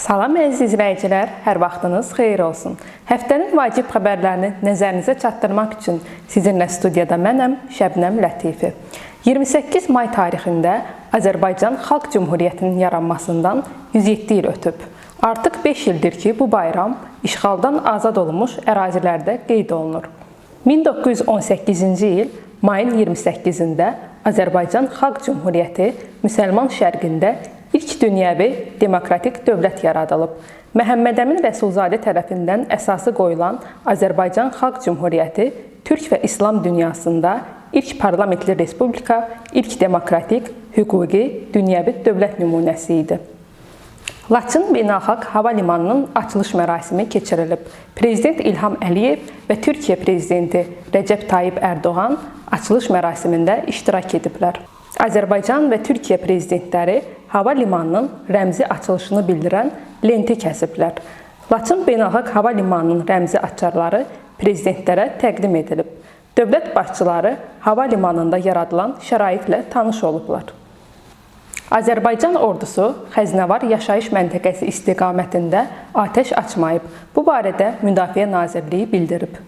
Salam əziz izləyicilər, hər vaxtınız xeyir olsun. Həftənin vacib xəbərlərini nəzərinizə çatdırmaq üçün sizinlə studiyada mənəm, Şəbnəm Lətifi. 28 may tarixində Azərbaycan Xalq Cümhuriyyətinin yaranmasından 107 il ötüb. Artıq 5 ildir ki, bu bayram işğaldan azad olunmuş ərazilərdə qeyd olunur. 1918-ci il mayın 28-də Azərbaycan Xalq Cümhuriyyəti müsəlman şərqində ilk dünyəvi demokratik dövlət yaradılıb. Məhəmməd Əmin Rəsulzadə tərəfindən əsası qoyulan Azərbaycan Xalq Cümhuriyyəti türk və İslam dünyasında ilk parlamentli respublika, ilk demokratik, hüquqi, dünyəvi dövlət nümunəsi idi. Laçın Beynəlxalq Hava Limanının açılış mərasimi keçirilib. Prezident İlham Əliyev və Türkiyə prezidenti Rəcəb Tayyib Ərdoğan açılış mərasimində iştirak ediblər. Azərbaycan və Türkiyə prezidentləri hava limanının rəmzi açılışını bildirən lenti kəsiblər. Laçın Beynəlxalq Hava Limanının rəmzi açarları prezidentlərə təqdim edilib. Dövlət başçıları hava limanında yaradılan şəraitlə tanış olublar. Azərbaycan ordusu Xəzinəvar yaşayış məntəqəsi istiqamətində atəş açmayıb. Bu barədə Müdafiə Nazirliyi bildirib.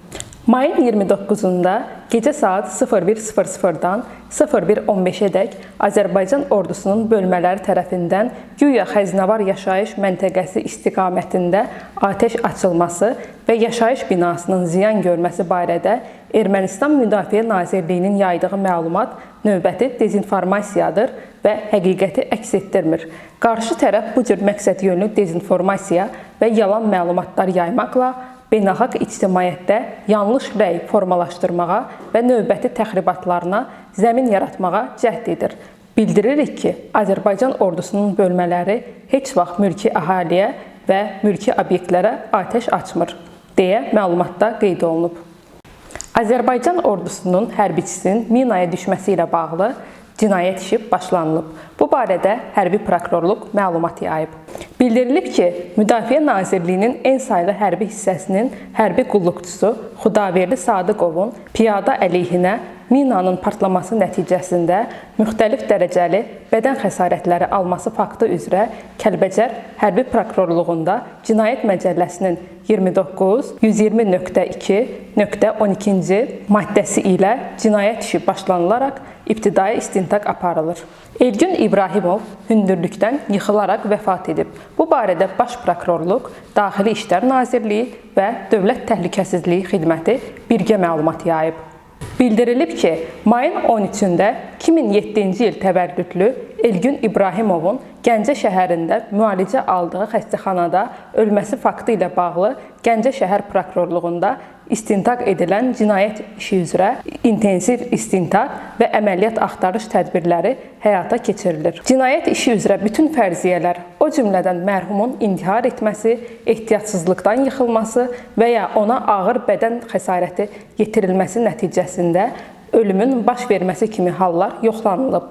Mayın 29-da gecə saat 01:00-dan 01:15-ədək Azərbaycan ordusunun bölmələri tərəfindən güya Xəzinəvar yaşayış məntəqəsi istiqamətində atəş açılması və yaşayış binasının ziyan görməsi barədə Ermənistan Müdafiə Nazirliyinin yaydığı məlumat növbəti dezinformasiyadır və həqiqəti əks etdirmir. Qarşı tərəf bu cür məqsədyönlü dezinformasiya və yalan məlumatlar yaymaqla beynəlxalq ictimaiyyətdə yanlış rəy formalaşdırmağa və növbəti təxribatlarına zəmin yaratmağa cəhd edir. Bildiririk ki, Azərbaycan ordusunun bölmələri heç vaxt mülki əhaliyə və mülki obyektlərə atəş açmır, deyə məlumatda qeyd olunub. Azərbaycan ordusunun hərbiçisinin minaya düşməsi ilə bağlı cinayət işi başlanılıb. Bu barədə hərbi prokurorluq məlumat yayıb. Bildirilib ki, Müdafiə Nazirliyinin en saylı hərbi hissəsinin hərbi qulluqçusu Xudaverdi Sadıqovun piyada əleyhinə minanın partlaması nəticəsində müxtəlif dərəcəli bədən xəsarətləri alması faktı üzrə Kəlbəcər Hərbi Prokurorluğunda Cinayət Məcəlləsinin 29 120.2.12-ci maddəsi ilə cinayət işi başlanılaraq ibtidai istintaq aparılır. Elgün İbrahimov hündürlükdən yıxılaraq vəfat edib. Bu barədə Baş Prokurorluq, Daxili İşlər Nazirliyi və Dövlət Təhlükəsizliyi Xidməti birgə məlumat yayıb. Bildirilib ki, mayın 13-də 2007-ci il təvəllüdlü Elgün İbrahimovun Gəncə şəhərində müalicə aldığı xəstəxanada ölməsi faktı ilə bağlı Gəncə şəhər prokurorluğunda istintaq edilən cinayət işi üzrə intensiv istintaq və əməliyyat axtarış tədbirləri həyata keçirilir. Cinayət işi üzrə bütün fərziyyələr, o cümlədən mərhumun intihar etməsi, ehtiyatsızlıqdan yıxılması və ya ona ağır bədən xəsarəti yetirilməsi nəticəsində ölümün baş verməsi kimi hallar yoxlanılıb.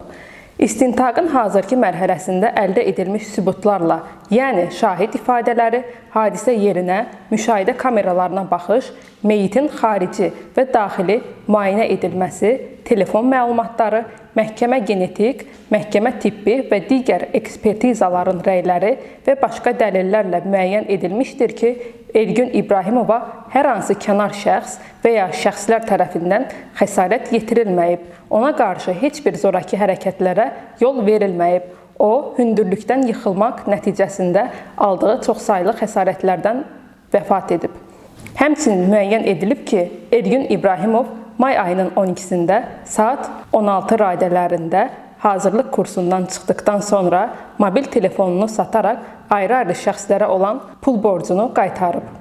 İstintaqın hazırki mərhələsində əldə edilmiş sübutlarla, yəni şahid ifadələri, hadisə yerinə, müşahidə kameralarına baxış, meyitin xarici və daxili müayinə edilməsi, telefon məlumatları, məhkəmə genetik, məhkəmə tibbi və digər ekspertizaların rəyləri və başqa dəlillərlə müəyyən edilmişdir ki, Elgün İbrahimova hər hansı kənar şəxs və ya şəxslər tərəfindən xəsarət yetirilməyib. Ona qarşı heç bir zoraki hərəkətlərə yol verilməyib. O, hündürlükdən yıxılmaq nəticəsində aldığı çoxsaylı xəsarətlərdən vəfat edib. Həmçinin müəyyən edilib ki, Elgün İbrahimov may ayının 12-sində saat 16 radələrində hazırlıq kursundan çıxdıqdan sonra mobil telefonunu sataraq ayrı-ayrı şəxslərə olan pul borcunu qaytarıb.